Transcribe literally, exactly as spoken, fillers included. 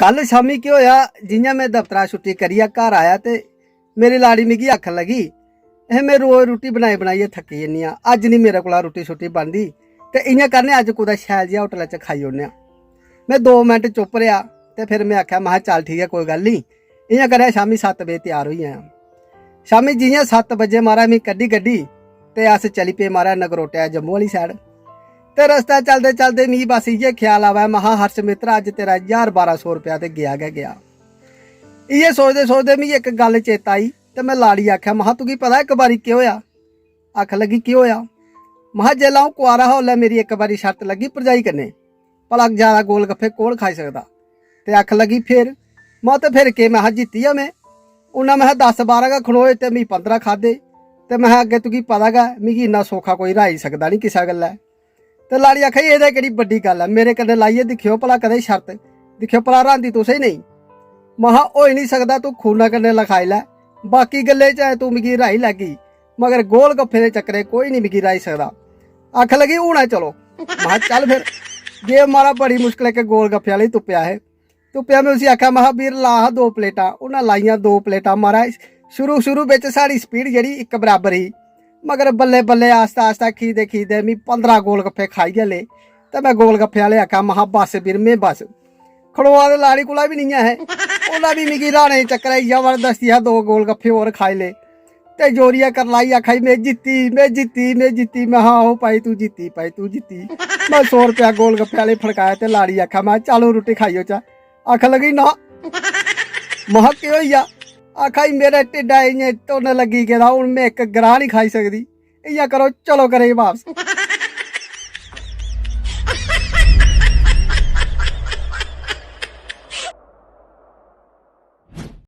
कल शामी केह् होआ, जि'यां में दफ्तरा छुट्टी करियै घर आया ते मेरी लाड़ी मिगी आखन लगी, "एह्, में रोज रुट्टी बनाई बनाइयै थक्की जन्नी आं, अज्ज निं मेरे कोला रुट्टी छुट्टी बनदी, ते इ'यां करने आं, अज्ज कुतै शैल जेहा होटलै च खाई ओड़ने आं।" में दो मिंट चुप्प रेहा ते फिर में आखेआ, महां, "चल ठीक ऐ, कोई गल्ल निं, इ'यां करेआं, शामी सत्त बजे त्यार होई जायां।" शामी जि'यां सत्त बजे, महाराज, में कड्ढी गड्डी ते अस चली पे, महाराज, नगरोटे जम्मू आह्ली side। ते रस्तै चलदे चलदे मिगी बस इ'यै ख्याल आवै, महां, "हर्ष मित्र, अज्ज तेरा ज्हार बारां सौ रपेआ ते गेआ गै गेआ।" इ'यै सोचदे सोचदे मिगी इक गल्ल चेता आई ते में लाड़ी गी आखेआ, महां, "तुगी पता इक बारी केह् होआ?" आखन लगी, "केह् होआ?" महां, "जिसलै अ'ऊं कुआरा हा, उसलै मेरी इक बारी शर्त लग्गी भरजाई कन्नै, भला जैदा गोलगफ्फे कौन खाई सकदा?" ते आखन लगी, "फिर?" महां, "ते फिर केह्?" महां, "जित्ती गेआ में।" उन्नै, महां, दस बारां गै खनोए ते मी पंदरां खाद्धे। ते महां, "अग्गें तुगी पता गै, मिगी इन्ना सौखा कोई र्हाई सकदा निं किसै गल्लै।" ते लाड़ी आखा दी, "एह्दे केह्ड़ी बड्डी गल्ल ऐ, मेरे कन्नै लाइयै दिक्खेओ भला कदें शर्त, दिक्खेओ भला र्हांदी तुसें नेईं।" महां, "होई निं सकदा, तूं खूना कन्नै लखाई लै, बाकी गल्लें च तूं मिगी र्हाई लैगी, मगर गोल गफ्फे दे चक्करें कोई निं मिगी र्हाई सकदा।" आखन लगी, "हून ऐ चलो।" महां, "चल फिर।" गे, महाराज, बड़ी मुश्कल इक गोल गफ्फे आह्ले तुप्पेआ हे। तुप्पेआ, में उसी आखेआ, महां, "बीर, ला हा दो प्लेटां।" उन्नै लाइयां दो प्लेटां। महाराज, शुरू शुरू बिच साढ़ी speed जेह्ड़ी इक बराबर ही, मगर बल्लें बल्लें, आस्ता आस्ता, खीदे खीदे मी पंदरां गोलगफ्फे खाइयै ले। ते में गोलगफ्फे आह्ले आखेआ, महां, "बस बीर, में बस।" खड़ोआ ते लाड़ी कोला बी निं ऐ हे, उन्नै बी मिगी र्हाने दे चक्करै च जबरदस्ती हा दो गोलगफ्फे होर खाई ले। ते जोरियै करलाई आखा दी, "में जित्ती, में जित्ती, में जित्ती।" महां, "आहो भाई, तूं जित्ती, भाई, तूं जित्ती।" में सौ रपेआ गोलगफ्फे आह्ले फड़काया ते लाड़ी आखा, महां, "चलो, रुट्टी खाई औचै।" आखन लगी, "ना।" महां, "केह् होई गेआ?" आखा दी, "मेरे ढिड्डा इ'यां धुन लग्गी गेदा, हून में इक ग्राह् निं खाई सकदी। इ'यां करो, चलो घरै गी बापस।"